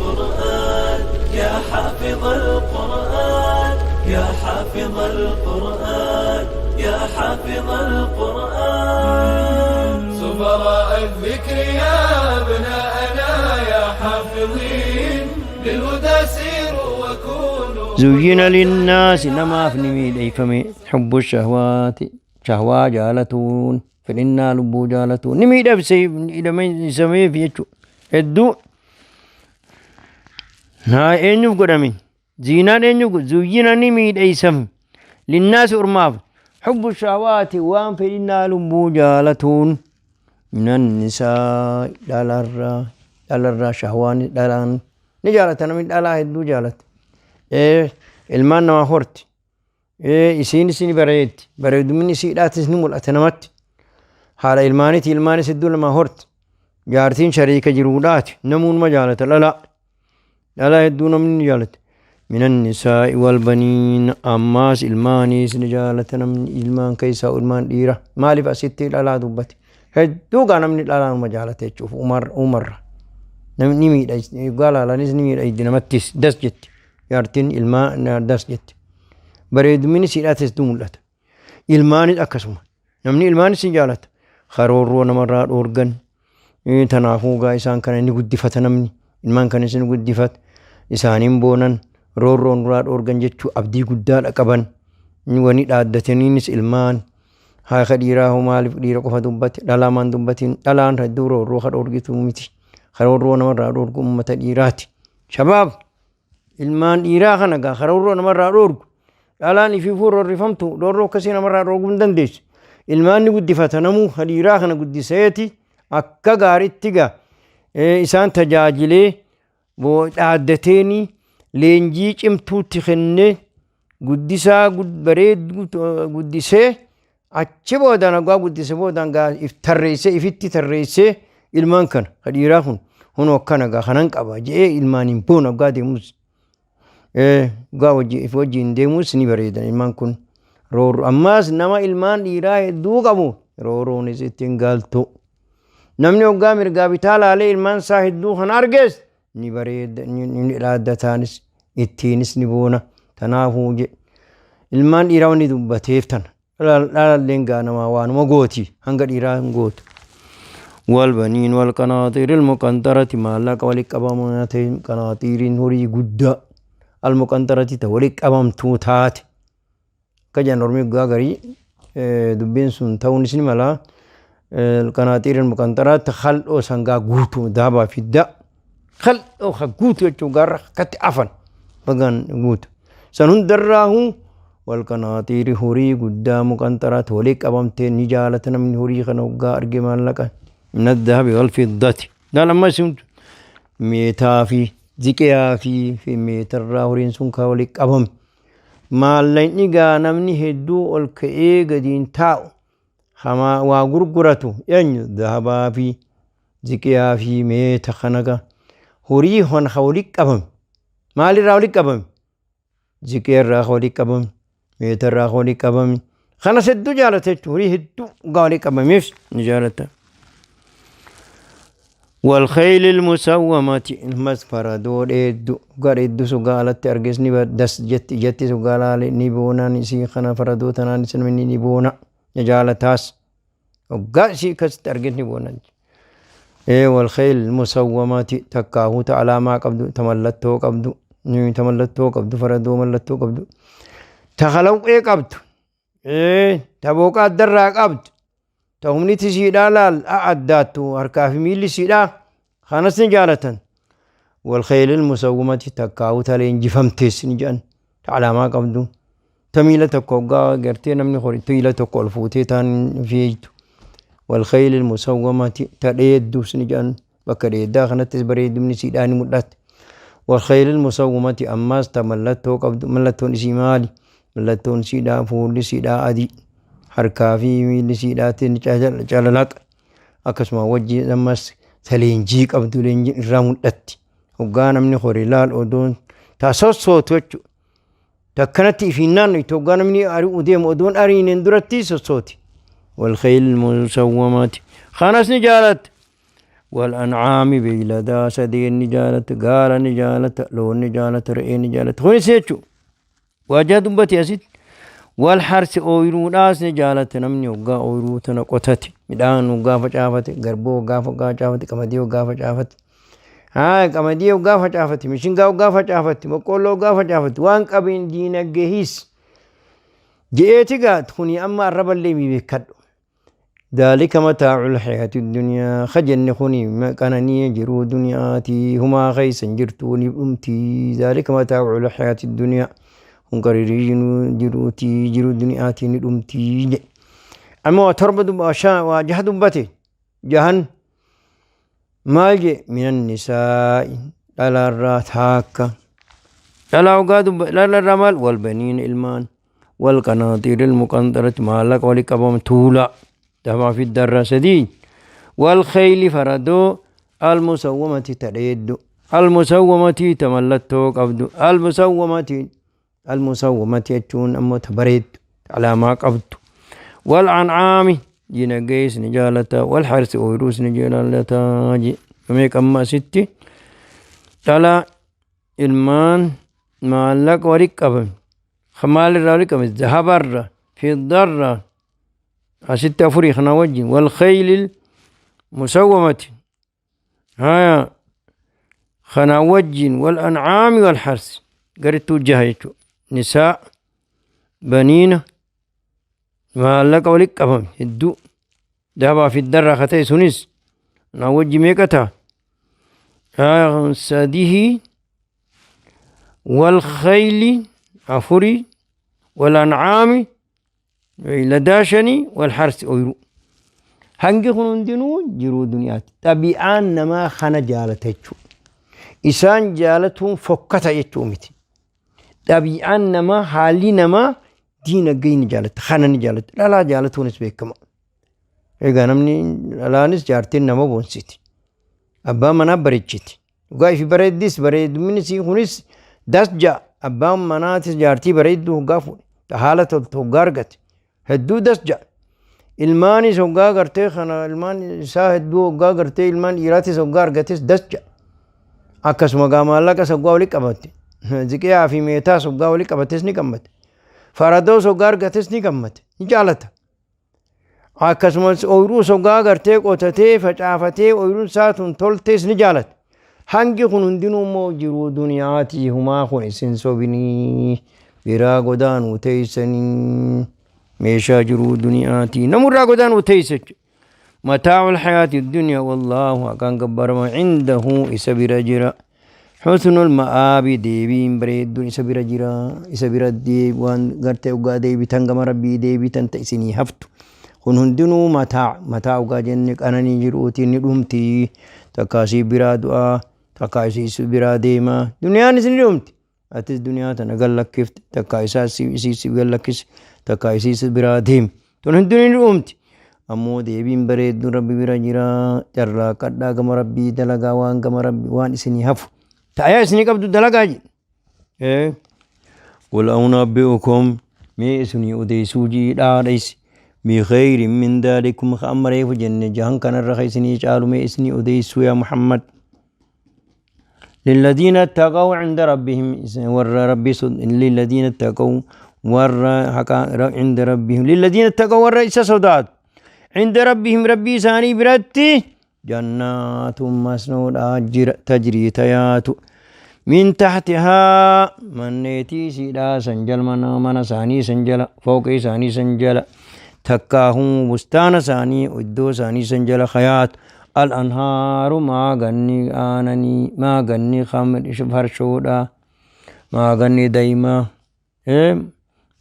القرآن يا حافظ القرآن يا حافظ القرآن يا حافظ القرآن. سفراء الذكر يا أبناءنا يا حافظين للهدى سيروا وكونوا. زين للناس namaaf ni miidheyfame حب الشهوات shahwaa jaalatuun, fedhinnaa lubbuu jaalatuun ni miidhagsameef jechuudha. Hedduu haa eenyuuf godhame? Ziinaan eenyuuf? زين ni miidheysame للناس ormaaf حب الشهوات waan fedhinnaa lubbuu jaalatuun من النساء dhalarraa shahwaan dhalaan ni jaalata. Namni dhalaa hedduu jaalata. Ilmaan namaa horti, isiinis ni bareeddi, bareedumni isiidhaatis ni mul'ata namatti. Haadha ilmaaniiti, ilmaanis hedduu namaa horti, jaartiin shariika jiruudhaati, namuunuma jaalata dhalaa. Dhalaa hedduu namni ni jaalata. من النساء والبنين ammaas ilmaaniis ni jaalata namni, ilmaan keessaa ilmaan dhiira. Maaliif asitti dhalaa dubbate? Hedduu gaa namni dhalaa numa jaalata jechuuf umarra namni miidha gaa laalanis ni miidha namattis, das jetti jaartiin, ilmaan das jetti, bareedumni siidhaatis hedduu mul'ata. Ilmaanis akkasuma namni ilmaanis ni jaalata. Karoorroo namarraa dhoorgan. Tanaafuu gaa isaan kana ni guddifata namni, ilmaan kanas ni guddifata, isaaniin boonan, roorroon duraa dhoorgan jechuu abdii guddaadha qaban wani dhaaddataniinis. Ilmaan haaka dhiiraa hoo maaliif dhiira qofa dubbate? Dhalaa maan dubbatiin? Dhalaan hedduu roorroo ka dhoorgitu miti. Karoorroo namarraa dhoorgu ummata dhiiraati. Shabaab, ilmaan dhiiraa kana gaa karoorroo namarraa dhoorgu. Dhalaan ifiifuu roorrifamtu, roorroo akkasii namarraa dhoorguu hin dandeessu. Ilmaan ni guddifata namuu, ka dhiiraa kana guddiseeti akka gaaritti gaa isaan tajaajilee dhaaddateeni leenjii cimtuutti kennee guddisaa bareedduu guddisee, achi boodaan hoggaa guddise boodaan gaa if tarreessee, ifitti tarreessee, ilmaan kana ka dhiiraa kun hunoo akkana gaa kanan qaba je'ee ilmaaniin boona. Hoggaa deemus, hoggaa if wajjiin deemus ni bareedan ilmaan kun. Roorro ammaas nama ilmaan dhiiraa hedduu qabu roorroonis ittiin galtu. Namni hoggaa mirgaa bitaa laalee ilmaan isaa hedduu kan arges ni bareeda, ni dhaaddataanis, ittiinis ni boona. Tanaafuu je ilmaan dhiiraa wanni dubbateef tana. Dhalalleen gaa namaa waanuma gooti, hanga dhiiraa hin gootu. والبنين والقناطير المقنطرة maallaqa walitti qabamaa ta'e, qanaxiiriin horii guddaa, المقنطرة ta walitti qabamtuu taate akka jedhan ormi gaa garii dubbiin sun ta'uunis ni mala. القناطير المقنطرة kal'oo sangaa guutuu daabaa fidda kal'oo ka guutu jechuun gaarra akkatti afan bagaan guutu san hundarraahuu. والقناطير horii guddaa مقنطرة walitti qabamtee ni jaalata namni horii kana hoggaa arge maallaqa. من الذهب والفضة laal ammas meetaa fi ziqiyaa fi meetarraa horiin sun ka walitti qabame. Maallaqni gaa namni hedduu ol ka'ee gadiin taa'u hamaa waa gurguratu eenyu? Dahabaa fi ziqiyaa fi meeta kana gaa horii kana ka walitti qabame. Maalirraa walitti qabame? Ziqiyaa irraa ka walitti qabame, meetarraa ka walitti qabame kanas hedduu jaalata jechuudha. Horii hedduu gaa walitti qabameef ni jaalata. والخيل المسومة mas faradoo dheeddu gaa dheeddu sugaa alatti arges ni das jetti jetti, sugaa laale ni boonaan isii kana. Faradoo tanaan namni ni boona, ni jaalataas, hoggaa isii akkasitti arges ni boonan. والخيل المسومة takkaahuu ta alaamaa qabdu, ta mallattoo qabdu, ta mallattoo qabdu, faradoo mallattoo qabdu, ta kalawqee qabdu, ta booqa addarraa qabdu, ta humni tisiidhaa laal addaattu, harkaa fi miilli siidhaa kanas ni jaalatan. والخيل المسومة takkaahuu ta leenjifamtees ni jedhan, ta alaamaa qabdu, ta miila tokko hoggaa gartee namni hori miila tokko ol fuutee taan fiigdu. والخيل المسومة ta dheedduus ni jedhan, bakka dheeddaa kanattis bareedumni siidhaa ni mul'ata. والخيل المسومة ammaas ta mallattoo qabdu. Mallattoon isii maali? Mallattoon siidhaa fuulli siidhaa adii, harkaa fi miilli siidhaatiin calalaqa, akkasuma wajji ammas ta leenjii qabdu, leenjiin irraa mul'atti. Hoggaa namni hori laal odoon ta sossootu jechuudha. Takkanatti ifiin naannoytu, hoggaa namni ari'u deemu odoon ariineen duratti sossooti. والخيل المسومة kanas ni jaalatte. Wal ancaami beeyladaa sadeen ni jaalata, gaala ni jaalata, loon ni jaalata, re'ee ni jaalata. Kunis jechuudha. Waajaa dubbate asitti. Wal harsi ooyiruudhaas ni jaalata namni hoggaa ooyiruu tana qotate, midhaan hoggaa facaafate, garbuu hoggaa facaafate, qamadii hoggaa facaafate. Haa qamadii hoggaa facaafate, mishingaa hoggaa facaafate, boqqoolloo hoggaa facaafate, waan qabiin diinagdeehiis. Je'eeti gaa kuni amma arraballee mi beekadhu. Daalika mataa'ul hayaati duniyaa ka jenne kuni qananii jiruu duniyaati humaa keessa hin jirtuu ni dhumti. Daalika mataa'ul hayaati duniyaa kun qaririi jiruuti jiruu duniyaati ni dhumti jedhe. Amma waa torba waa jaha dubbate jahan maal je minan nisaa'i dhalaarraa taakka dhalaa hoggaa dubba dhalaarraa maal wal baniin ilmaan wal qanaaxiiril muqanxarati maallaqa wali qabame tuulaa dahabaa fi darraa sadii wal khayli faradoo almusawwamati tadheeddu almusawwamati ta mallattoo qabdu almusawwamati almusawwamati jechuun ammoo ta bareeddu alaamaa qabdu wal ancaami dinagdees ni jaalata wal harsi ooyiruus ni jaalata meeqa amma asitti dhala ilmaan maallaqa wali qabame maalirraa wali qabame zahabarra fiddarra asitti afurii kana wajjin wal khayli musawwamati haya kana wajjin wal ancaami wal harsi garittuu jaha jechuudha nisaa baniina maallaqa walitti qabame hedduu dahabaa fi darraa ka ta'e sunis na wajji meeqa ta'a sadihii wal khayli afurii wal ancaami beeyladaa shanii wal harsi ooyiruu hangi kun hundinuu jiruu duniyaati xabi'aan namaa kana jaalata jechuudha isaan jaalatuun fokkata jechuu miti xabi'aan namaa haalli namaa diinagdee ni jaalata kana ni jaalata dhalaa jaalatuunis beekama egaa namni dhalaanis jaartiin nama boonsiti abbaan manaa bareechiti dhugaa ifi bareeddis bareedumni sii kunis das ja'a abbaan manaatis jaartii bareedduu hoggaa fuudhe haala toltu hoggaa argate hedduu das ja'a ilmaanis hoggaa gartee kana ilmaan isaa hedduu hoggaa gartee ilmaan dhiiraatis hoggaa argates das ja'a akkasuma gaa maallaqas hoggaa wali qabate ziqiyaa fi meetaas hoggaa wali qabates ni gammade faradoos hoggaa argates ni gammade ni jaalata akkasumas ooyiruus hoggaa gartee qotatee facaafatee ooyiruun isaa tun toltees ni jaalata hangi kun hundinuu immoo jiruu duniyaatii humaa kun isin sobinii biraa godaanuu teessanii meeshaa jiruu duniyaatii namurraa godaanuu teessa jechuudha. Mataa'ul hayaati duniyaa wallaahu haqaan gabbarama indahu isa bira jira. Husnul ma'aabi deebiin bareedduun isa bira jira. Isa bira waan gartee dhugaa deebitan gama rabbii deebitan ta isinii haftu. Kun hundinuu mataa mataa dhugaa jenne qananii jiruutiin ni dhumti. Takkaa isii biraa du'aa takkaa isii biraa deemaa. Duniyaanis ni dhumti. Atis duniyaa tana gad lakkifte takkaa isaa isii si gad lakkise takkaa isii si biraa deeme. Tun hundinuu ni dhumti. Ammoo deebiin bareedduun rabbi bira jira. Carraaqadhaa gama rabbii dalagaa waan gama rabbi waan isinii hafu. Ta'ayaa isinii qabdu dalagaa jedhe. Qul unabbi'ukum mee isinii odeessuu jiidhaadhaysi. Bikhayrin min daalikum ka amma reefu jenne jahan kanarra ka isinii caalu mee isinii odeessuu yaa Muhammad. للذين اتقوا عند ربهم ور ربي للذين اتقوا ور عند ربهم للذين اتقوا ور إسا صدات عند ربهم ربي ساني برتي جنات مسنود أجر تجري تيات من تحتها منيتي سيدا سنجل منا من ساني سنجل فوق ساني سنجل تكاهم بستان ساني ادو ساني سنجل خيات الأنهار ما غني آنني ما غني خمر فرشودا ما غني دايما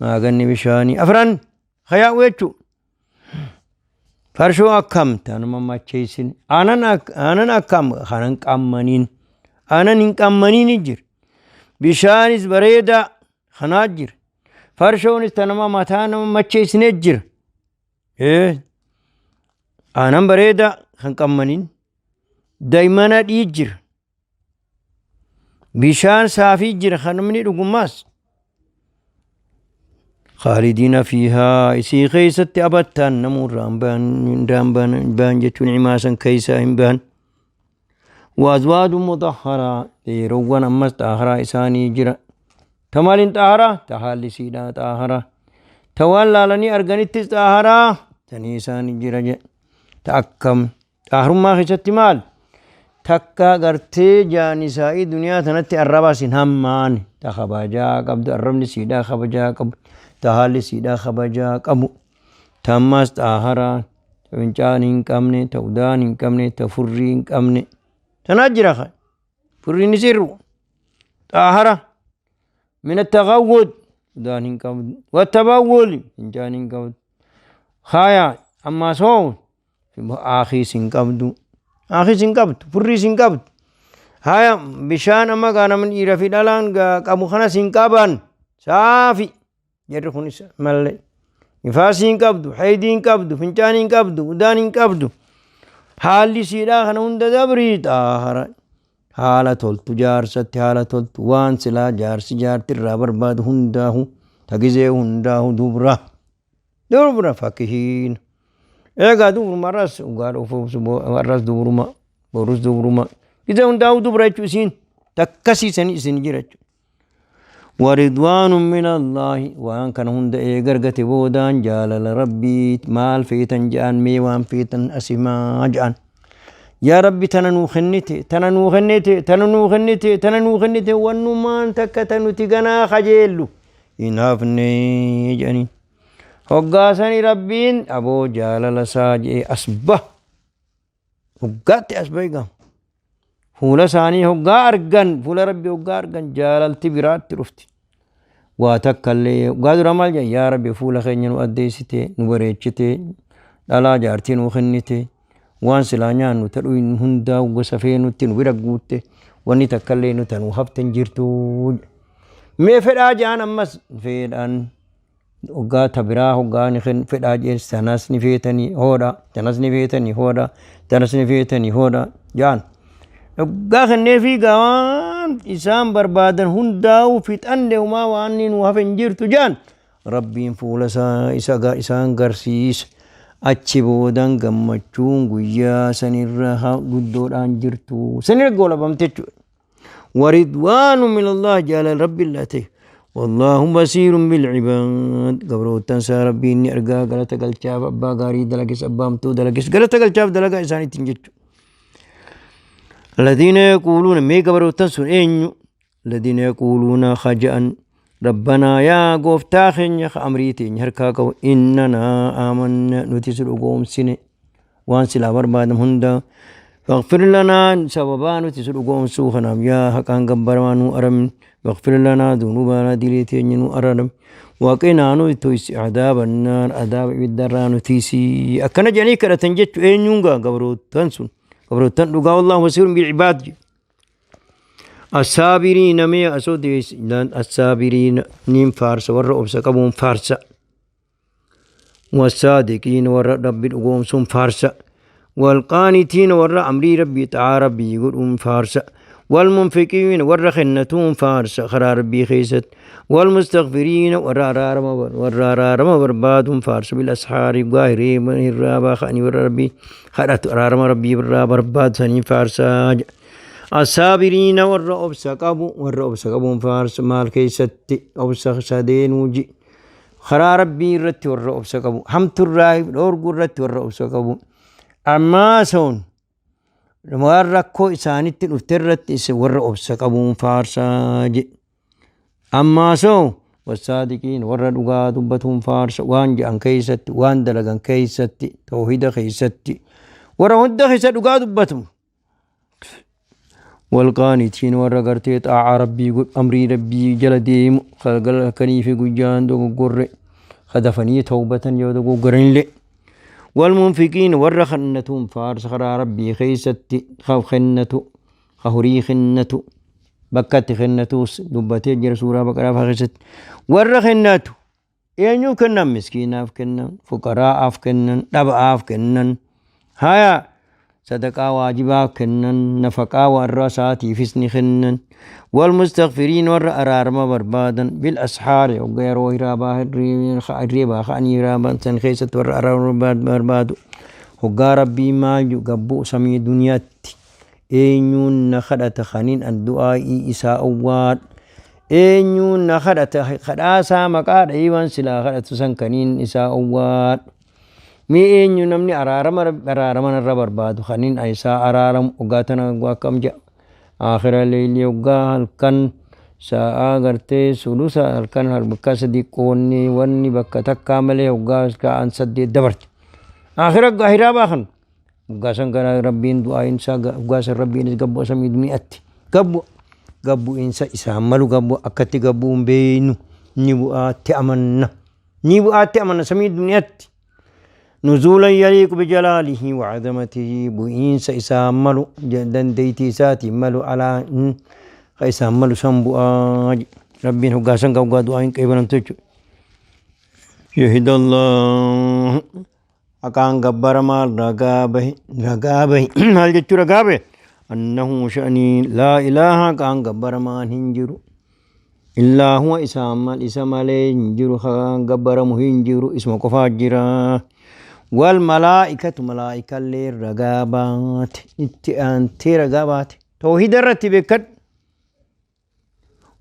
ما غني بشاني أفران خيا ويتشو فرشو أكم تانما ما تشيسين أنا أكم خانن كأمانين أنا نكأمانين يجر بشانيس بريدا خناجر فرشونس تنما ما تانما ما تشيسين يجر أنا بريدا kan qammaniin daa'imman dhii jira bishaan saafii jira kan namni dhugummaas khaalidiina fiihaa isii keessatti abattaan namurraa hin bahan jechuun himaa san keessaa hin bahan. وأزواج مطهرة dhiirowwan ammas xaaharaa isaanii jira. Ta maaliin xaaharaa? Ta haalli siidhaa xaaharaa. Ta waan laalanii arganittis xaaharaa tanii isaanii jira jedhe. Ta akkam xaaharummaa keessatti maal? Takka gartee jaanisaa'ii duniyaa tanatti arraba sin hammaane ta kabajaa qabdu arrabni siidhaa kabajaa qabu ta haalli siidhaa kabajaa qabu ta ammaas xaaharaa ta fincaan hin qabne ta udaan hin qabne ta furrii hin qabne tanaa jira ka furriin isirru xaahara min attaqawwud udaan hin qabdu wattabawwul fincaan hin qabdu haya ammaas hoo aakiis hin qabdu aakiis hin qabdu furriis hin qabdu haya bishaan amma gaa namni dhiira fi dhalaan gaa qabu kanas hin qaban saafi jarri kunis mallee nifaasii hin qabdu haydii hin qabdu fincaan hin qabdu udaan hin qabdu haalli siidhaa kana hunda dabrii xaahara haala toltu jaarsatti haala toltu waan silaa jaarsi jaarti irraa barbaadu hundaahu tagizee hundaahu dubra dubra fakkihiin eegaa dubruma arras dhugaa dhufuuf arras dubruma borus dubruma gizee hundaahu dubra jechuu isiin takkasiisanii isin jira jechuudha. ورضوان من الله waan kana hunda eega argate boodaan jaalala rabbii maal feetan je'an mee waan feetan asimaa je'an yaa rabbi tana nuu kennite tana nuu kennite tana nuu kennite tana nuu kennite wannumaan takka ta nuti ganaa kajeellu hin hafne jedhaniin hoggaasani rabbiin aboo jaalala isaa je'e as ba hoggaatti as bahi gaama fuula isaanii hoggaa argan fuula rabbi hoggaa argan jaalalti biraatti dhufti waa takka illee hoggaa dura maal jedhan yaa rabbi fuula keenya nu addeessite nu bareechite dhalaa jaartii nu kennite waan silaa nyaannu ta dhuynu hundaa gosa feenutti nu bira guutte wanni takka illee nu tanuu hafte hin jirtu mee fedhaa jedhan ammas fedhan hoggaa ta biraa hoggaa ni fedhaa jees tanas ni feetanii hoodha tanas ni feetanii hoodha tanas ni feetanii hoodha jedhan hoggaa kenneefii waan isaan barbaadan hundaa'u fixanne humaa waan nu hafe hin jirtu jedhan rabbiin fuula isaa isa isaan garsiisa achi boodan gammachuun guyyaa sanirra guddoodhaan jirtu sanirra goolabamte jechuudha. ورضوان من الله جل رب الله تي والله بصير بالعباد قبروتان سا ربي إني أرقا قلت قلتشاف أبا غاري دلقس أبا متو دلقس قلت قلتشاف دلقا إساني تنجتشو الذين يقولون مي قبروتان سن إنيو الذين يقولون خجأ ربنا يا قوفتا خنيا أمريتي هركا إننا آمنا نتسل قوم سنة وان سلا بربادم هندا فاغفر لنا سببا نتسل قوم سوخنا يا حقان قبرما نو أرم واغفر لنا ذنوبنا دليتي نو أرم وقنا نتويس عذاب النار عذاب الدران نتيسي أكنا جاني كرة تنجت إنيونغا قبروتان سن قبروتان لقا والله بصير بالعباد الصابرين مي أسود الصابرين نيم فارس ور أبس قبون فارس والصادقين ور رب الأقوم سن فارس والقانتين ور أمري ربي تعالى ربي يقول فارس والمنفقين ور خنتون فارس خرا ربي خيست والمستغفرين ور رارم ور رارم برباد فارس بالأسحار قاهري من الرابا خاني ور ربي خرات رارم ربي برا برباد سني فارس الصابرين ور أبس قبو ور أبس قبو فارس مال كيست أبس سدين وجي خرا ربي رت ور أبس قبو حمت الراي اور رت ور أبس قبو أما سون waan rakkoo isaanitti dhufte irratti isa warra obsa qabuun faarsaa jedhe. Ammaa soo wasaadiqiin warra dhugaa dubbatuun faarsa waan jedhan keessatti waan dalagan keessatti tawhida keessatti warra hunda keessa dhugaa dubbatu. والقانتين warra gartee xaa'aa rabbii godhu amrii rabbii jala deemu halkanii fi guyyaan dogoggorre kadafanii tawbatan yoo dogoggoranillee والمنفقين ور خنتهم فارس خرا ربي خيست خو خنتو خهري خنتو بكت خنتو دبتي جر سورة بقرة فخست ور خنتو eenyuuf kennan miskiinaaf kennan fuqaraa'aaf kennan dhaba'aaf kennan haya sadaqaa waajibaaf kennan nafaqaa warra isaatiifis ni kennan والمستغفرين warra araarama barbaadan بالأسحار hogga yeroo hiraabaa hirriibaa ka'anii hiraaban san keessatti warra araarama barbaadu hoggaa rabbii maal jedhu gabbuu samii duniyaatti Eenyuun na kadhata kaniin an du'aa'ii isaa owwaadhu? Eenyuun na kadhata kadhaasaa maqaa dhahee waan silaa kadhatu san kaniin isaa owwaadhu? Mee eenyu namni araarama araarama narra barbaadu kaniin an isaa araaramu? Hoggaa tana hoggaa akkam jedha? Aakhira leeylii hoggaa halkan sa'aa gartee sulusa halkan bakka sadii qoonnee wanni bakka takkaa malee hoggaa sa'aan saddeet dabarte. Aakhira hoggaa hiraabaa kan hoggaa san gara Rabbiin du'aa'iin isaa hoggaa san Rabbiinis gabbu samii duniyaatti gabbu gabbu'iinsa isaan malu gabbu akkatti gabbuu hin beeynu ni bu'aatti amanna ni bu'aatti amanna samii duniyaatti. Nuzuulan yaliiqu bijalaalihi wa azamatihi bu'iinsa isaan malu dandeeytii isaatiin malu alaa ka isaan malu san bu'aa Rabbiin hoggaa san hoggaa du'aa'iin qeebalamtu jechuudha. Shahida Allah haqaan gabbaramaa ragaa bahe ragaa bahe maal jechuu ragaa bahe annahu sha'anii laa ilaaha haqaan gabbaramaan hin jiru illaa huwa isaan mal isa malee hin jiru haqaan gabbaramu hin jiru isuma qofaa jira wal malaa'ikatu malaa'ikallee ragaa baate itti aantee ragaa baate toohida irratti beekadhu.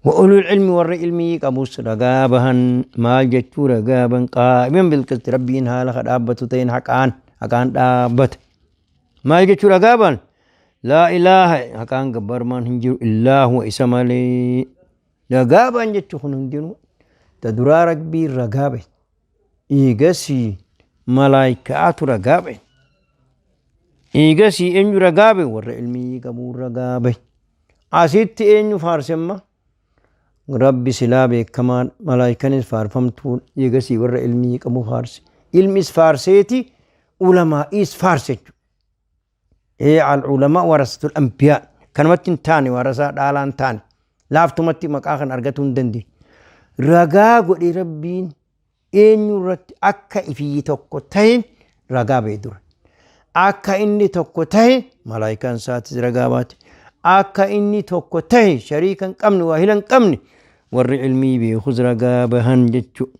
Wa ulul ilmi warra ilmii qabus ragaa bahan maal jechuu ragaa bahan qaa'iman bilqisti Rabbiin haala ka dhaabbatu ta'een haqaan haqaan dhaabbata maal jechuu ragaa bahan laa ilaaha haqaan gabbarmaan hin jiru illaa huwa isa malee ragaa bahan jechuu kun hundinuu ta duraa Rabbiin ragaa bahe eegasii malaayikaatu ragaa bahe eegasii eenyu ragaa bahe warra ilmii qabuu ragaa bahe Asitti eenyu faarse amma? Rabbi silaa beekamaan malaayikanis faarfamtuun eegasii warra ilmii qabu faarse. Ilmis faarseeti ulamaa'iis faarse jechuudha. Ee al-ulamaa warasatul anbiyaa kanumatti hin taane warasaa dhaalaa hin taane laaftumatti maqaa kan argatuu hin dandeenye. Ragaa godhe Rabbiin eenyu irratti akka ifii tokko tahe ragaa ba'e dura. Akka inni tokko tahe malaayikaan isaatis ragaa baate. Akka inni tokko tahe shariika hin qabne waa hila hin qabne warri ilmii beekus ragaa bahan jechuudha.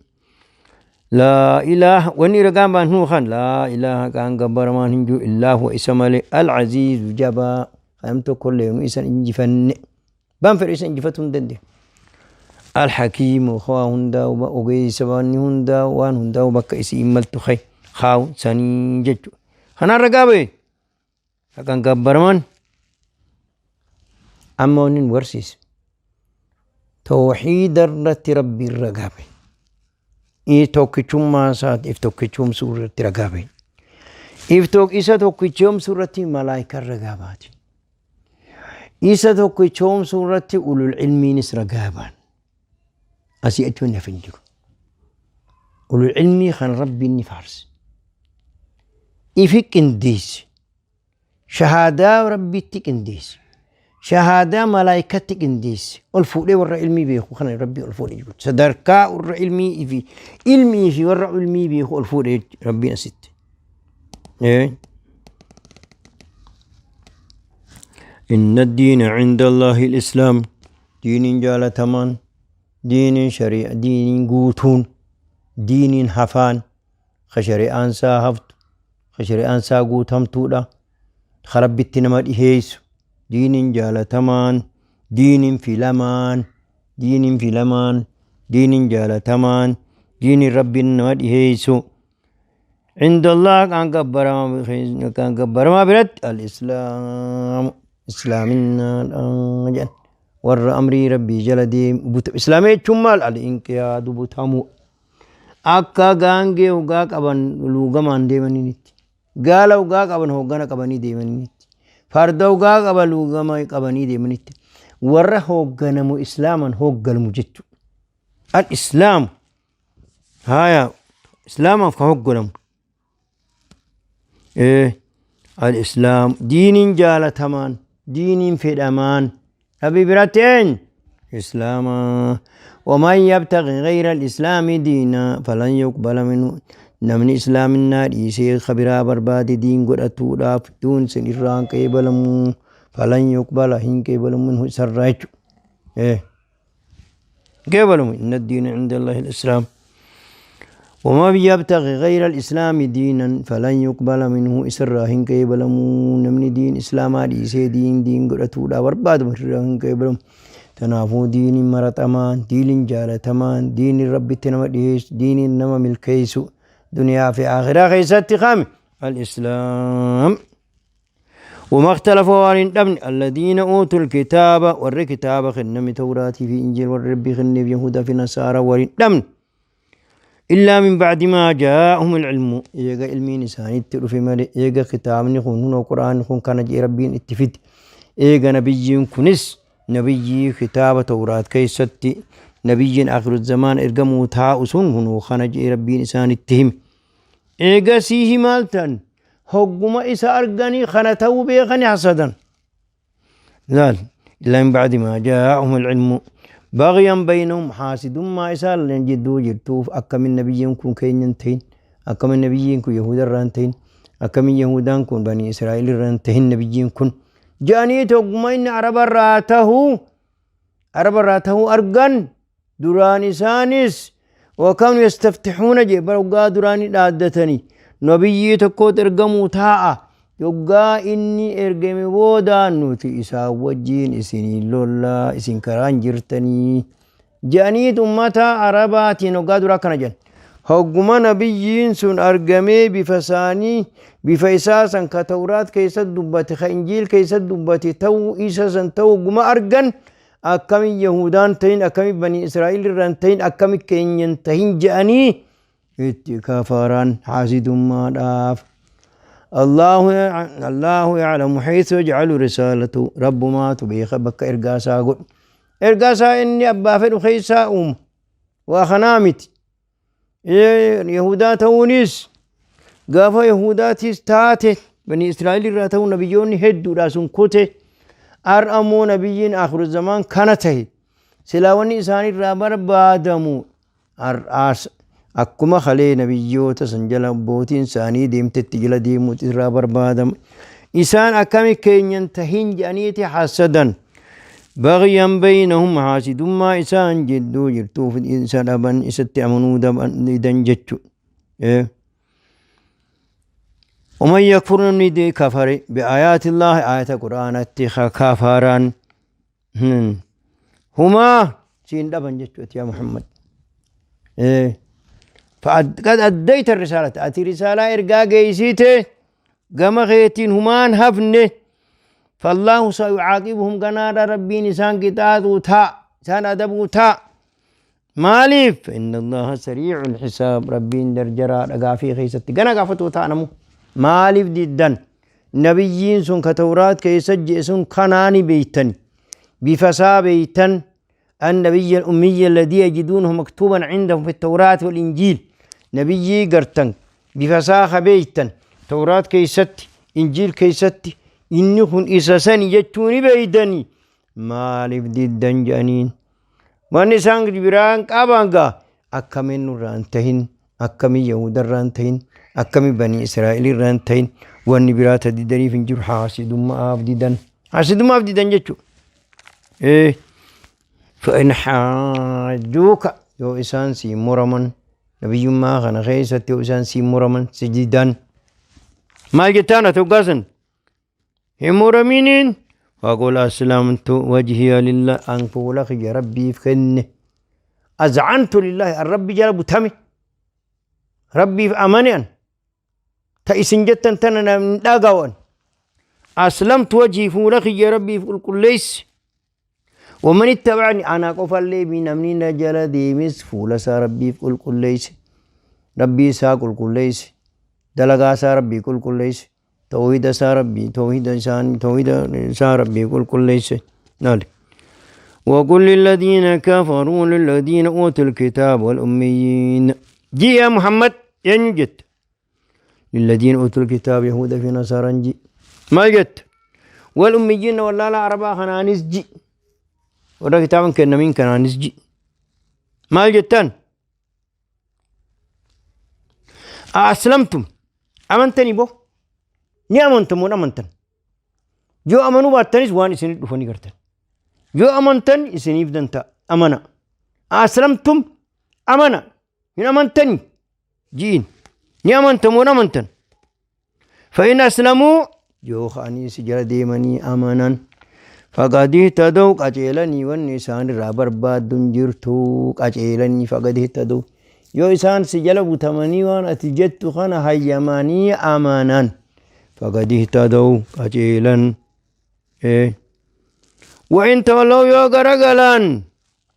Laa ilaaha wanni ragaan ba'an huu kan laa ilaaha kaan gabbaramaan hin jiru illaa huwa isa malee al-aziizu jabaa kan tokko illee nu isa injifanne. Baan fedhe isa injifatuu hin dandeenye. Alhakiimu waa hundaa ogeessa waan hundaa waan hundaa bakka isii maltu kay kaawu sanii jechuudha. Kanaan ragaa ba'e haqaan gabbaraman amma wanni nu barsiise tawxiida irratti rabbiin ragaa ba'e. Tokkichummaa isaatiif tokkichoomsuu irratti ragaa ba'e. Isa tokkichoomsuu irratti malaayikaan ragaa baate. Isa tokkichoomsuu irratti ulul ilmiinis ragaa ba'an. Asii achi wanni hafe hin jiru. Ulul ilmii kan Rabbiin ni faarse. Ifi qindeesse. Shahaadaa Rabbiitti qindeesse. Shahaadaa malaayikatti qindeesse. Ol fuudhee warra ilmii beeku kana Rabbii ol fuudhee jiru. Sadarkaa warra ilmii fi ilmii fi warra ilmii beeku ol fuudhee Rabbiin asitti. Inna diina cinda Allaahi al-Islaam diiniin jaalatamaan diiniin shari'a diiniin guutuun diiniin hafaan ka shari'aan isaa haftu ka shari'aan isaa guutamtuudha ka Rabbitti nama dhiheessu diiniin jaalatamaan diiniin filamaan diiniin filamaan diiniin jaalatamaan diiniin Rabbiin nama dhiheessu عند الله كان كبرما كان كبرما برت الإسلام إسلامنا جن ور أمري ربي جل ديم بوت إسلامي ثم الإنقياد بوتامو akka gaangee hogaa qaban luugamaan deemaniinitti gaala hogaa qaban hoggana qabanii deemaniinitti farda hogaa qaban luugama qabanii deemanitti warra hoogganamu islaaman hoogganamu jechuudha. Al islaamu Haya, islaamaaf ka hogganamu. Al-islaam diiniin jaalatamaan, diiniin fedhamaan, Rabbi biratti eenyu? Islaama. Waman yabtaghi ghayra al-islaami diina falan yuqbala minhu. Namni islaaminaa dhiisee ka biraa barbaade diin godhatuudhaaf duun sin irraa hin qeebalamu. Falan yuqbala hin qeebalamu minhu isarraa jechuudha. Qeebalamu inna diina inda Allahi al-islaam. ومن يبتغي غير الإسلام دينا فلن يقبل منه إسرا هن قبلمو. نمني دين إسلاما ديسي دين دين قرأتو لا برباد مرا هن قبلم. تنافو دين مرتمان، دين جالتمان، دين ربي تنما ديس، دين نما ملكيسو دنيا في آخرة خيسات خام الإسلام. وما اختلفوا عن الأمن الذين أوتوا الكتاب ور كتاب خنم توراة في إنجيل والرب خنم يهودا في نصارى ورن الأمن إلا من بعد ما جاءهم العلم. إيجا علمي نساني في مالي إيجا كتاب نخون وقرآن نخون كان جي ربين اتفد إيجا نبي كنس نبي كتاب توراة كيستي نبي آخر الزمان إرقموا تاؤسون هنو خان جي ربين إسان اتهم إيجا سيه مالتن هقما إسا أرقاني خنتو بيغني حسدا ذال إلا من بعد ما جاءهم العلم بغيا بينهم حاسد ما إسال لن جدو جرتوف أكا من نبيين كون كينينتين أكا من نبيين كون يهودا رانتين أكا من يهودان كون بني إسرائيل رانتين نبيين كون جاني تقما إن عرب راته عرب راته أرقان دراني سانس وكانوا يستفتحون جبر وقا دراني لادتني نبيي تكوت ارقمو تاء يقا إني ارقمي بودا نوتي إسا وجين إسيني لولا إسين كران جرتني جانيت أمتا عرباتي نقا درا كان جن هقما نبيين سن أرقمي بفساني بفيساسا كتورات كيسد دبتي خإنجيل كيسد دبتي تو إساسا تو قما أرقن أكمي يهودان تين أكمي بني إسرائيل رانتين أكمي كينين تين جاني اتكافران حاسد ما داف. الله يعلم حيث يجعل رسالته رب ما تبيخ بك إرقاسا قل إرقاسا إني أبا فدو خيسا أم وأخنامت يهودا تونس قافا يهودا تستاتي بني إسرائيل راتو نبيون هدو راسون كوتي أرأمو نبيين آخر الزمان كانته سلاوني إساني رابر بادمو أرأس akkuma khalee nabiyyoota san jala abbootiin isaanii deemtetti jala deemuutu irraa barbaadama. Isaan akkami keenyan tahin jedhaniiti hasadan. Baghyan baynahum haasidummaa isaan jidduu jirtuuf isa dhaban isatti amanuu didan jechu. ومن يكفر namni kafare بآيات الله آية قرآنatti kafaran humaa siin dhaban jechuuti yaa Muhammad. فقد أديت الرسالة أتي رسالة إرقا جيسيته قام خيتين همان هفنه فالله سيعاقبهم قنارة ربي نسان قطاط تا سان أدب تا مالف إن الله سريع الحساب ربي درجرا رقا في خيستي قنا قافتو تا نمو مالف ديدن نبيين سن كتورات كيسجئ سن كناني بيتن بفسا بيتن النبي الأمي الذي يجدونه مكتوبا عندهم في التوراة والإنجيل نبي قرتن بفساخ بيتن توراة كيست إنجيل كيست إنهم إساسان يجتوني بيدني ما لفدي الدنجانين ونسان بران قابانغا أكمن رانتهن أكمن يهود رانتهن أكمن بني إسرائيل رانتهن والنبرات ديدني فنجر حاسد ما أفددن حاسد ما أفددن جتو إيه فإن حاجوك يو إسان سي مرمن نبي ما خنا خيسة يو إسان سي مرمن سجدان ما جتانا توقاسن همرمينين فقول أسلمت وجهي لله أنفو لك يا ربي فكني أزعنت لله الرب جلب تمي ربي في أماني أن تأسن جتا تننا من داقوان أسلمت وجهي فولك يا ربي في كل ليس ومن اتبعني أنا قفل لي من أمنين جل ديمس فولسا ربي في كل ليس ربي سا كل ليس دلقا سا ربي كل ليس توحيد سا ربي توحيد إنسان توحيد سا ربي كل ليس نال. وقل للذين كفروا للذين أوتوا الكتاب والأميين جي يا محمد ينجد للذين أوتوا الكتاب يهود في نصارى جي ما جت والأميين ولا لا عربا خنانس جي ولا كتاب كنا مين كنانس جي ما جتان أسلمتم أمنتني بو ني أمنتم ون أمنتن جو أمنوا باتنيس وان إسني دفني كرتن جو أمنتن إسني بدنتا أمنا أسلمتم أمنا من أمنتني Ji'iin. Ni amantan moo hin amantan? Fa'in aslamuu yoo ka'anii si jala deemanii amanan faqad ihtadaw qaceelanii wanni isaan irraa barbaaddu hin jirtu qaceelanii faqad ihtadaw yoo isaan si jala butamanii waan ati jettu kana hayyamanii amanan faqad ihtadaw qaceelan. Wa'in tawallaw yoo garagalan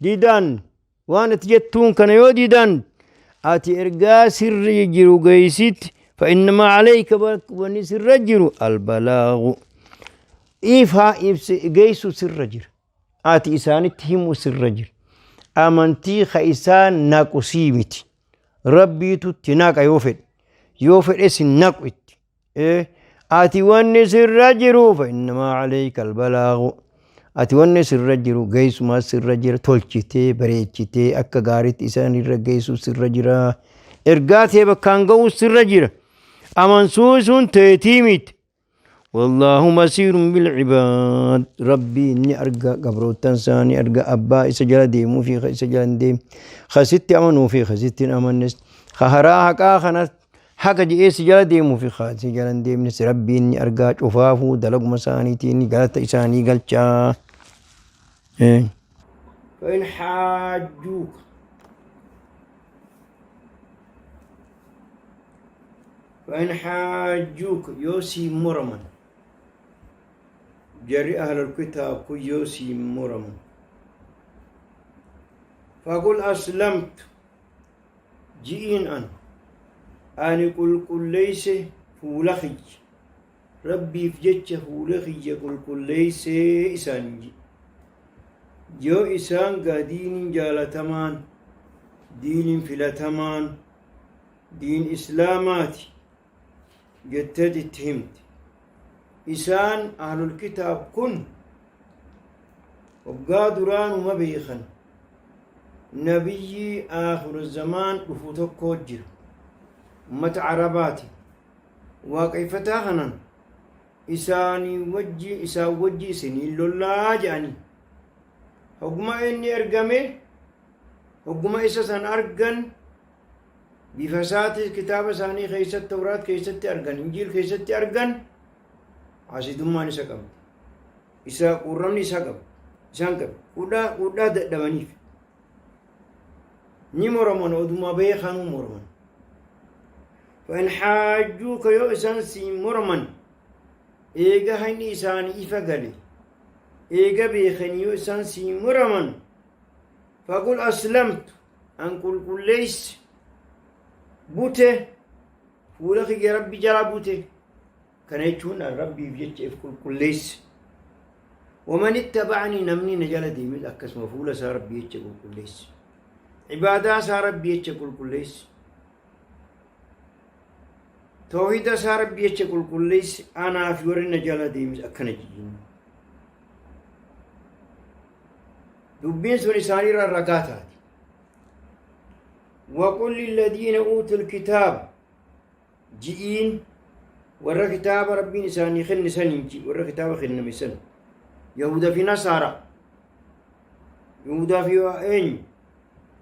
didan waan ati jettuun kana yoo didan ati ergaa sirri jiru geeysitti fa'innamaa alayka wanni sirra jiru albalaagu ifaa ibsi geessu sirra jira ati isaanitti himu sirra jira amantii ka isaan naqu sii miti rabbiitu itti naqa yoo fedhe yoo fedhes hin naqu itti Ati wanni sirra jiru fa'innamaa alayka albalaagu. Ati wanni sirra jiru geessumaa sirra jira tolchitee bareechitee akka gaariitti isaan irra geessu sirra jira. Ergaa tee bakkaan ga'uu sirra jira. Amansuusuun teetii miti. Wallaahu basiirun bil ibaad. Rabbiin ni arga gabroottan isaa ni arga abbaa isa jala deemuu fi ka isa jala hin deemne. Ka sitti amanuu fi ka sitti hin amannes. Ka haraa haqaa kana Haqa je'ee si jala deemuu fi ka si jala hin deemnes Rabbiin ni argaa cufaafuu dalaguma isaaniitiin galata isaanii galchaa. فإن حاجوك فإن حاجوك يوسي مرمن جري أهل الكتاب يوسي مرمن فقل أسلمت Ji'iin an ani qulqulleeyse fuula kiyya Rabbiif jecha fuula kiyya qulqulleeysee isaaniin ji'i. Yoo isaan gaa diiniin jaalatamaan, diiniin filatamaan, diin islaamaati jetteet itti himte. Isaan ahlul kitaab kun hoggaa duraanuma beekan Nabiyyii aakhiru zamaan dhufu tokkoo jira. Ummata Arabaati. Waaqeffataa kanan isaanii wajji isaan wajji isiniin lollaa jedhanii. Hogguma inni ergame hogguma isa san argan bifa isaatis kitaaba isaanii keessatti Tawraat keessatti argan Injiil keessatti argan hasidummaan isa qabdi. Isa quurramni isaa qabu isaan qabe qudhaa qudhaa dadhabaniif ni moroman oduma beekanuu moroman fa'in haajjuuka yoo isaan siin moroman eega haqni isaanii ifa gale eega beekanii yoo isaan siin moroman faqul aslamtu an qulqulleeyse bute fuula kiyya rabbi jala bute Kana jechuun an Rabbiif jecha if qulqulleesse. Waman ittaba'anii namni na jala deemes akkasuma fuula isaa Rabbii jecha qulqulleesse. Ibaadaa isaa Rabbii jecha qulqulleesse. Toohida isaa Rabbii jecha qulqulleesse. Anaa fi warri na jala deemes akkana jedhin. Dubbiin sun isaanirra ragaa taate. Waqul lilladiina uutul kitaaba ji'iin warra kitaaba rabbiin isaanii kenne saniin ji'i warra kitaaba kenname san yahuda fi nasaara yahudaa fi eenyu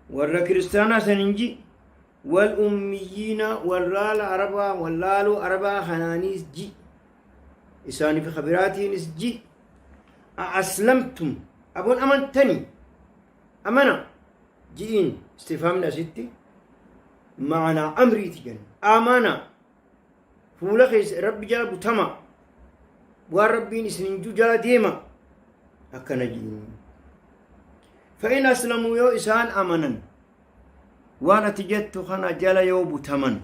warra kiristaanaa saniin ji'i wal ummiyyiina wallaala arabaa wallaaloo arabaa kanaaniis ji'i isaanii fi kabiraatiinis ji'i a aslamtum aboon amantanii amana ji'iin istifaamni asitti ma'anaa amriiti jenna amana fuula keessa rabbi jala butama waan rabbiin isin hin jala deema akkana ji'iin fa'in aslamuu yoo isaan amanan waan ati jettu kana jala yoo butaman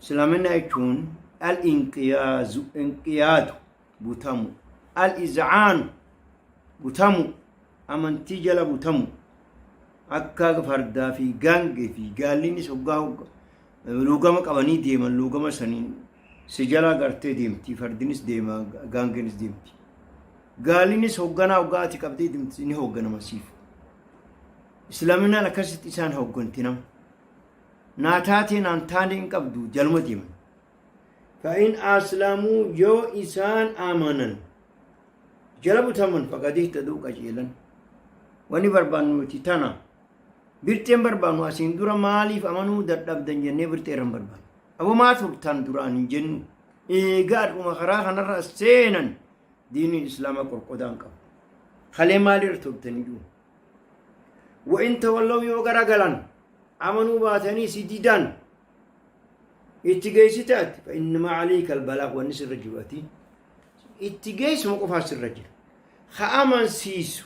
islaamina jechuun al inqiyaazu inqiyaadu butamu al iz'aanu butamu amantii jala butamu akka fardaa fi gaangee fi gaallinis hoggaa hogga luugama qabanii deeman luugama saniin si jalaa gartee deemti fardinis deema gaangeenis deemti gaallinis hogganaa hoggaa ati qabdee deemti ni hogganama siif islaaminaan akkasitti isaan hogganti nama naa taatee naan taanee hin qabdu jaluma deeman fa'in aslamuu yoo isaan amanan jala butaman faqad ihtaduu qajeelan wani barbaannu nuti tana Birxeen barbaannu asiin dura maaliif amanuu dadhabdan jennee birxee irra hin barbaannu. Aboo maa turtan duraan hin jennu. Eegaa dhuma karaa kanarra as seenan diiniin islaamaa qorqodaa hin qabu. Kalee maalirra turtan iyyuu. Wa'in tawallaw yoo garagalan amanuu baatanii si didan itti geessite ati fa innamaa alayka albalaag wanni sirra jiru ati itti geessuma qofaa sirra jira. Ha amansiisu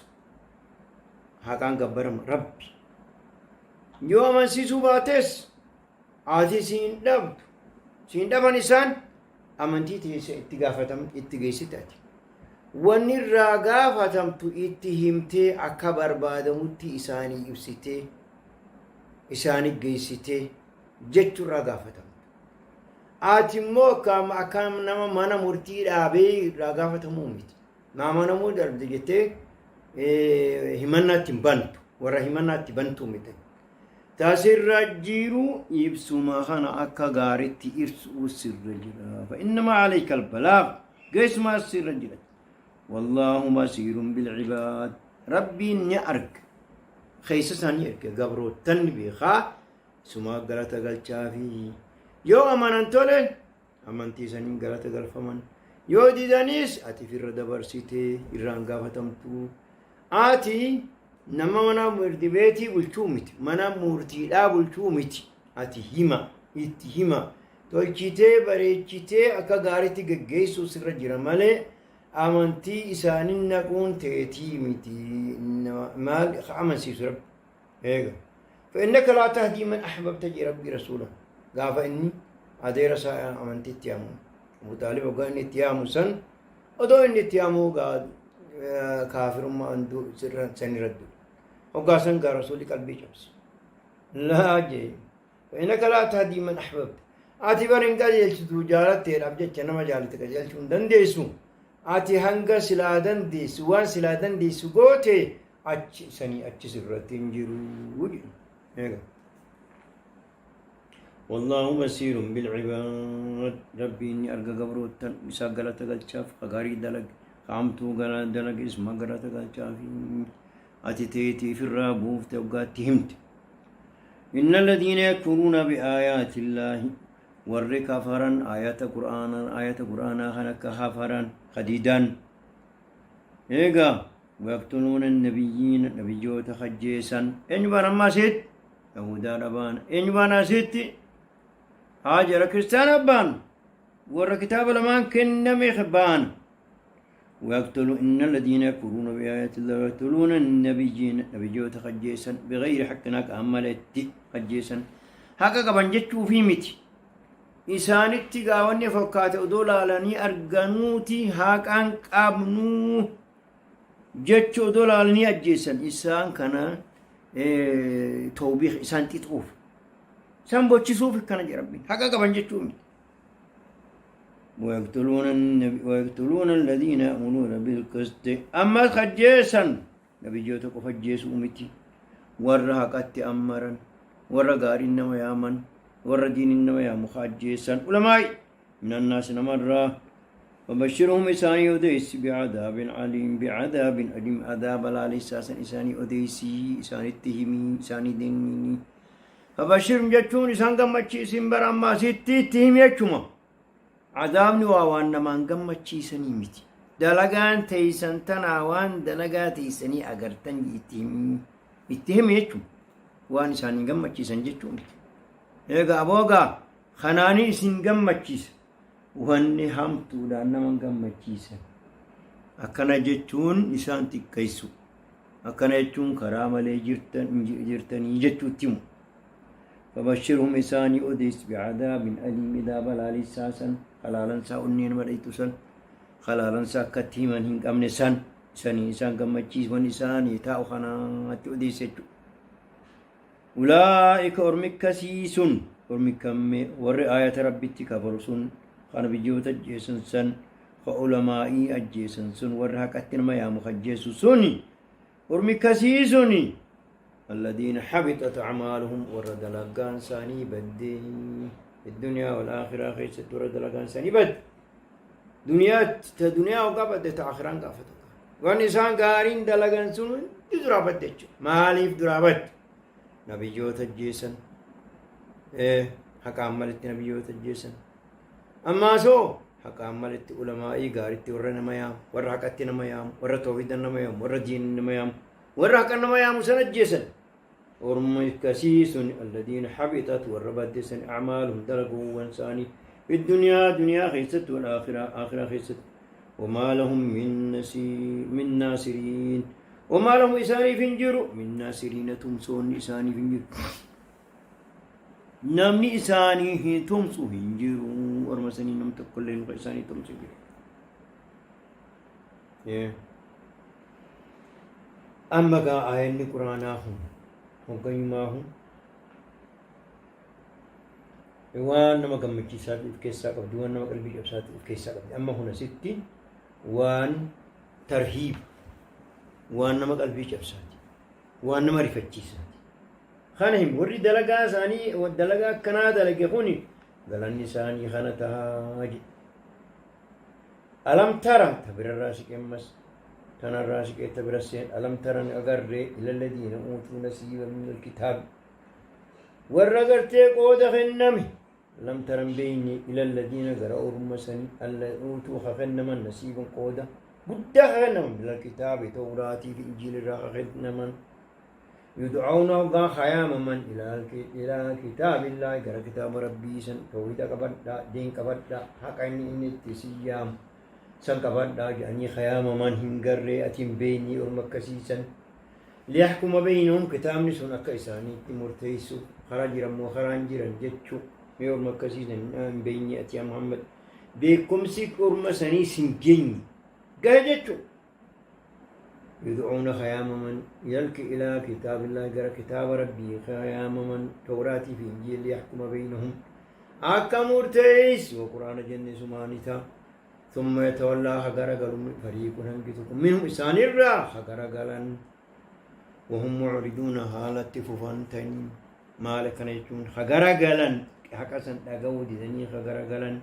haqaan gabbarama rabbi. Yoo amansiisuu baates ati siin dhabdu siin dhaban isaan amantii teessa itti gaafatam itti geessite ati. Wanni irraa gaafatamtu itti himtee akka barbaadamutti isaanii ibsitee isaanii geessitee jechuu irraa gaafatamtu. Ati immoo akka nama mana murtii dhaabee irraa gaafatamuu miti. Naa amanamuu darbde jettee himannaatti hin bantu. Warra himannaatti bantuu miti. Tasirra jiru ibsuma kana akka gaaritti ibsuu sirra jira. Fa'innamaa alayka albalaag geessumaa sirra jira. Wallaahu basiirun bilcibaad. Rabbiin ni arga. Keessa isaanii erga gabroottan ni beekaa. Sumaa galata galchaafi. Yoo amanan tole amantii saniin galata galfaman. Yoo didaniis ati firra dabarsitee irraan gaafatamtu. Ati nama mana murtii beetii bulchuu miti. Mana murtiidhaa bulchuu miti. Ati hima itti hima. Tolchitee bareechitee akka gaariitti geggeessuu sirra jira malee amantii isaanii naquun teetii miti. Maal amansiisu rabbi. Eega. Fa'innaka laa tahdii man ahbabta jee rabbii rasuula. Gaafa inni adeera isaa amantiitti yaamu. Abu Xaalib hoggaa inni itti yaamu san odoo inni itti yaamu gaa kaafirummaan sirra san irra du'e. Hoggaa san gaa rasuulli qalbii cabse. Laa jee. Fa'innaka laa tahdii man ahbabta. Ati bar hin qajeelchitu jaalatteedhaaf jecha nama jaalatte qajeelchuu hin dandeessu. Ati hanga silaa dandeessu waan silaa dandeessu goote achi sanii achi sirratti hin jiru jedhe. Eega. Wallaahu basiirun bilcibaad. Rabbiin ni arga gabroottan isaa galata galchaaf ka gaarii dalag ka hamtuu dalag isuma galata galchaaf ati teetiif irraa buufte hoggaatti himte. Inna alladhiina yakfuruuna biaayaati illaahi warri kafaran ayata qur'aanaa ayata qur'aanaa kan akka kafaran kadidan eegaa wayaqtuluuna nabiyyiina nabiyyoota kajjeessan eenyu baan amma asitti yahudaadha baan eenyu baan asitti haa jara kiristaana baan warra kitaaba lamaan kenname baan ويقتلوا إن الذين يكفرون بآيات الله ويقتلون النبيين نبيوت خجيسا بغير حق هكا أمالت خجيسا هكا قبن جتشو في متي isaanitti gaawanni fakkaate odoo laalanii arganuuti haqaan qabnuu jecha odoo laalanii ajjeessan isaan kana tawbiik isaan xixuuf isaan bochisuuf akkana jedha rabbiin haqa qaban jechuu miti. ويقتلون النبي ويقتلون الذين يأمرون بالقسط أما خجيسا نبيجوتا qofa ajjeesuu miti warra haqatti ammaran warra gaariin nama yaaman warra diiniin nama yaamu ka ajjeessan ulamaa'i minannaasi namarraa fabashirhum isaanii odeessi bicadaabin aliim bicadaabin aliim adaaba laalessaa san isaanii odeessii isaanitti himii isaanii dennini fabashirhum jechuun isaan gammachiisin bara ammaa sitti itti himi jechuma Adaabni waa waan namaan gammachiisanii miti. Dalagaan teeysan tanaa waan dalagaa teeysanii agartan itti himi. Itti himi jechuun waan isaan hin gammachiisan jechuu miti. Egaa aboogaa kanaanii isin gammachiisa. Wanni hamtuudhaan nama hin gammachiisan. Akkana jechuun isaan xiqqeessu. Akkana jechuun karaa malee jirtan jirtanii jechuutti himu. Fabashirhum isaanii odeessi bi'adaabin aliim idaaba laalessaa san halaalansaa onnee nama dhayxu san halaalansaa akkatti himan hin qabne san isanii isaan gammachiiswan isaanii taa'u kanaatti odeessa jechuudha. Ulaa'ika ormi akkasii sun ormi kammee warri aayata rabbitti kafaru sun kan biyyoota ajjeesan san ka ulamaa'ii ajjeesan sun warri haqatti nama yaamu ajjeesu suni ormi akkasii suni Alladiina habixat a'maaluhum warra dalagaan isaanii badde fi duniyaa wal aakhiraa keessatti warra dalagaan isaanii badde duniyaatti ta duniyaa hoggaa badde ta aakhiraan gaafatu wanni isaan gaariin dalagan sun hundi duraa badde jechuudha maaliif duraa badde Nabiyyoota ajjeesan. Haqaan malitti nabiyyoota ajjeesan. Ammaasoo haqaan malitti ulamaa'ii gaaritti warra nama yaamu, warra haqatti nama yaamu, warra toohida nama yaamu, warra diina nama yaamu, warra haqa nama yaamu san ajjeesan. Orma akkasii sun alladiina habitat warra baddeessan acmaaluhum dalaguuwwan isaanii fi duniyaa duniyaa keessatti wal aakhiraa aakhiraa keessatti. Wamaa lahum min naasiriin. Wamaa lahum isaaniif hin jiru min naasiriina tumsoonni isaaniif hin jiru. Namni isaanii hin tumsu hin jiru. Orma sanii nam tokko illee nuka isaanii tumsu hin jiru. Amma gaa aayanni quraanaa kun hogganyumaa kun waan nama gammachiisaa of keessaa qabdi, waan nama qalbii cabsaatu of keessaa qabdi. Amma kun asitti waan tarhiib, waan nama qalbii cabsaati, waan nama rifachiisaati. Kana himu warri dalagaa isaanii dalagaa akkanaa dalage kuni galanni isaanii kana tahaa jedhe. Alam tara ta birarraa siqee ammas tanarraa siqee ta bira seen alam tara ni agarree ilalladhiina uutuu nasiiba min alkitaab warra gartee qooda kenname lam tara hin beeyne ilalladhiina gara orma sanii alla uutuu ka kennaman nasiiban qooda guddaa ka kennaman min alkitaabi tawraatii fi injiilirraa ka kennaman Yud'awna hoggaa kayaamaman ilaa kitaabillaahi gara kitaaba rabbii san tawhiida qabadhaa diin qabadhaa haqa inni inni itti isin yaamu san qabadhaa jedhanii kayaamaman hin garree ati hin beeynii orma akkasii san liyaxkuma beynahum kitaabni sun akka isaaniitti murteessu karaa jiran moo karaa hin jiran jechuu mee orma akkasii san hin beeynii ati yaa Muhammad beekumsi orma sanii sin geenye gahe jechuu Yud'uuna ka yaamaman yalki ilaa kitaabillaahi gara kitaaba rabbii ka yaamaman tawraatii fi injiil liyaxkuma beynahum akka murteessu wa qur'aana jenne sumaani ta'a thumma yatawallaa ka garagalu fariiqun hangi tokko minhum isaanirraa ka garagalan wahum mucriduuna haalatti fufan ta'in maal akkana jechuun ka garagalan haqa san dhaga'uu didanii ka garagalan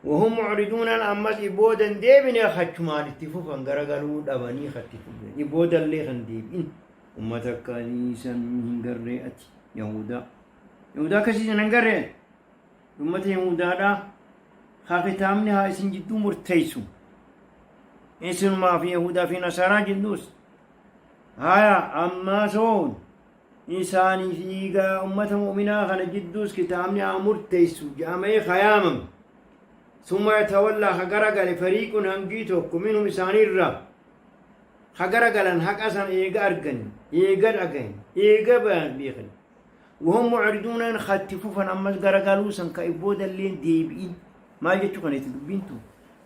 Wahum mucriduunaan ammas ibooda hin deebine achumaan itti fufan garagaluu dhabanii katti fufan iboodallee kan deebi'in ummata akkasii san hin garree ati yahudaa yahudaa akkasii san hin garree ati ummata yahudaadhaa haa kitaabni haa isin jidduu murteessu isinumaa fi yahudaa fi nasaaraa jidduus haya ammaa soon Isaanii fi egaa ummata mu'minaa kana jidduus kitaabni haa murteessu jedhamee ka yaamame. Summa yatawallaa ka garagale fariiqun hangii tokko minhum isaaniirraa ka garagalan haqa san eega argani, eega dhagayan, eega beekan. Wahum mucriduunaan katti fufan ammas garagaluu san ka ibboodalleen deebi'in. Maal jechuu kana itti dubbiin tun?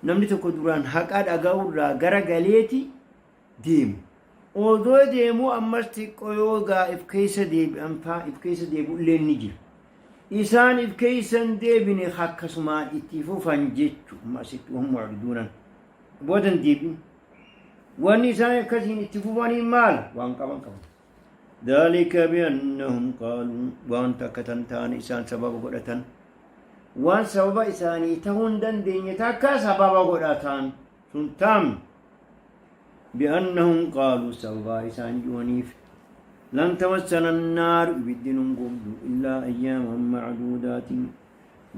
Namni tokko duraan haqa dhaga'urraa garagaleeti deemu. Odoo deemuu ammas xiqqoo yoo gaa if keessa deebi'an faa if keessa deebi'u illee ni jira. Isaan if keessa hin deebine akkasumaan itti fufan jechu amma asitti wahum mu'riduunan booda hin deebi'in. Wanni isaan akkasiin itti fufanii maal waan qaban qaban. Dhaalika bi'annahum qaaluu waan takka tan taane isaan sababa godhatan. Waan sababa isaanii ta'uu hin dandeenye takka sababa godhatan sun taam. Bi'annahum qaaluu sababaa isaan ju'aniif lan tamassana annaaru ibiddi nun gubdu illaa ayyaaman macduudaatin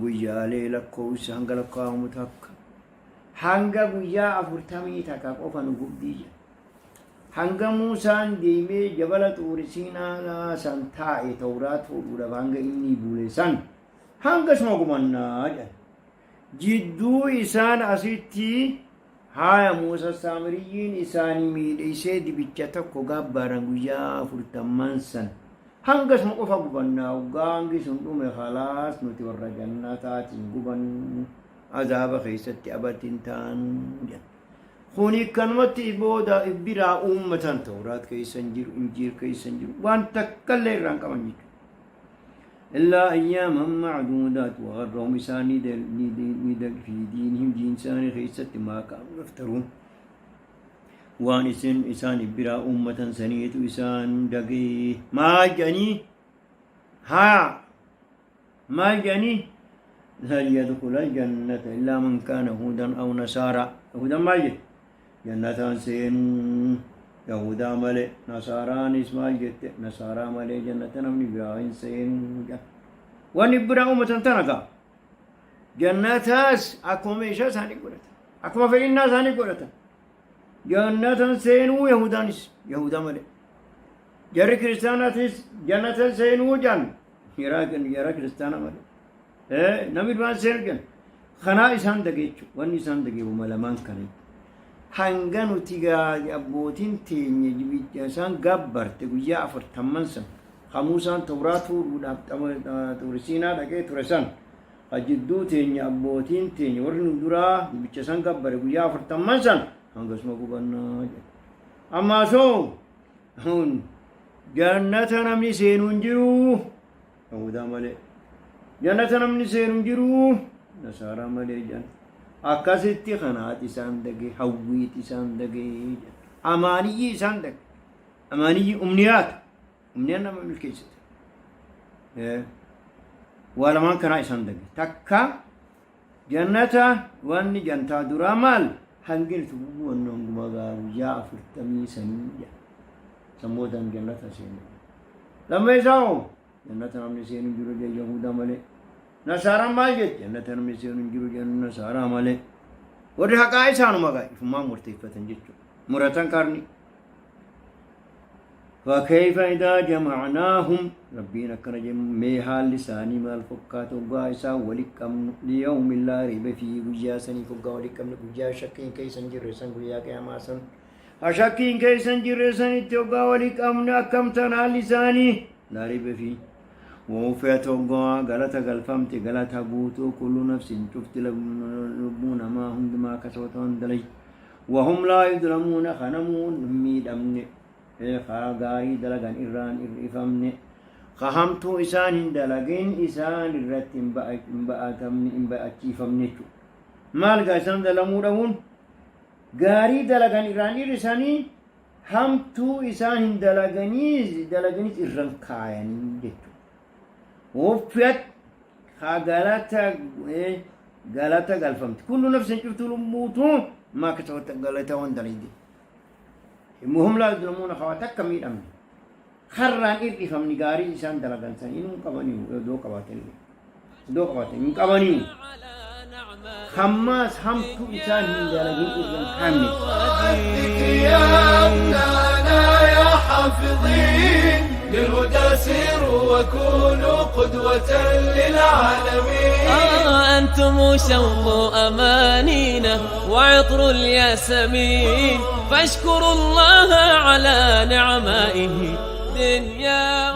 guyyaalee lakkoofsa hanga lakkaa'amu takka hanga guyyaa afurtamii takka qofa nu gubdii jedha. Hanga Muusaan deemee jabala Xuuri Siinaa san taa'e Tawraat fuudhuudhaaf hanga inni bule san hanga suma gubannaa jedhan. Jidduu isaan asitti haaya Muusa Saamiriyyiin isaanii miidheysee dibicha tokko gabbaaran guyyaa afurtamman san hangasuma qofa gubannaa hoggaa hangi sun dhume khalaas nuti warra jannataatiin gubannu azaaba keessatti abatti hin taanu jedhan. Kuni kanumatti booda biraa uummatan Tawraat keessa hin jiru, Injiil keessa hin jiru, waan takkallee irraa hin qaban jechuudha. Illaa ayyaaman macduudaat wagharrahum isaan ni fi diinihim diin isaanii keessatti maa kaanu yaftaruun waan isin isaan biraa uummatan saniitu isaan dagee maal jedhanii haa maal jedhanii lan yadkhula aljannata illaa man kaana huudan aw nasaara yahudan maal jedhe jannataan seenuu Yahudaa malee. Nasaaraanis maal jette? Nasaaraa malee jannata namni biraa hin seenu jedhan. Wanni biraa uummatan tana gaa. Jannataas akkuma meeshaa isaanii godhatan. Akkuma fedhinnaa isaanii godhatan. Jannatan seenuu Yahudaanis Yahudaa malee. Jarri kiristaanaatis jannatan seenuu jedhan. Jara kiristaana malee. Namni duraan seenu jedhan. Kanaa isaan dage jechuudha. Wanni isaan dage uma lamaan kana. Hanga nuti abbootiin teenya isaan gabbarte guyyaa afurtamman san ka Muusaan Tawraa tuudhuudhaaf Xuurisiinaa dhaqee ture san ka jidduu teenya abbootiin teenya warri nu duraa dibicha san gabbare guyyaa afurtamman san hangasuma gubannaa jedhe. Ammaa soo jannata namni seenu hin jiru. Yahudaa malee. Jannata namni seenu hin jiru. Nasaaraa malee jedhan. Akkasitti kanaat isaan dage, hawwiit isaan dage jedhan. Amaaniyyi isaan dage. Amaaniyyi umniyaata. Umniyaan nama milkeessite. Waa lamaan kanaa isaan dage. Takka jannata wanni jantaa duraa maal hangi nuti wanni hanguma guyyaa afurtamii sanii jedha. Sammootaan jannata seenu. Lammeessaa hoo jannata namni seenu hin jiru jedhe Yahudaa malee. Nasaaraan maal jette? Jannata namni seenu hin jiru jedhan Nasaaraa malee. Warri haqaa isaanuma gaa ifumaan murteeffatan jechuudha. Muratan karni. Fakkeeyfa idaa jamacnaahum Rabbiin akkana jedhu mee haalli isaanii maal fakkaata hoggaa isaan wali qabnu liyawmin laa rayba fiihi guyyaa saniif hoggaa wali qabnu guyyaa shakkiin keessa hin jirre san guyyaa qiyaamaa san ha shakkiin keessa hin jirre sanitti hoggaa wali qabnu akkam tan haalli isaanii laa rayba fiihi wawfiyat hoggaa galata galfamte galata guutuu kullu nafsin cufti lubbuu namaa hundumaa kasoota waan dalay wahum laa yudlamuuna kanamuun hin miidhamne ka gaarii dalagan irraan irrifamne ka hamtuu isaan hin dalagin isaan irratti hin ba'atamne hin ba'achiifamne jechuudha. Maal gaa isaan dalamuu dhabuun gaarii dalagan irraan irrisanii hamtuu isaan hin dalaganiis dalaganiis irran kaayanii jechuudha. Wuffiyat ka galata galata galfamte kullu nafsin cuftu lubbuutu maa kasabat galata waan dalayde. Hum laa yudlamuuna hawaa takka miidhamne. Karraan ir'ifamni gaarii isaan dalagan san inuu hin qabaniyu odoo qabaatanillee. Odoo qabaatan hin qabaniyu. Hammaas hamtuu isaan hin dalagin irra hin kaanne. الذكر يا أبناءنا يا حافظين للهدى سيروا وكونوا قدوة للعالمين أنتم شوق أمانينا وعطر الياسمين فاشكروا الله على نعمائه دنيا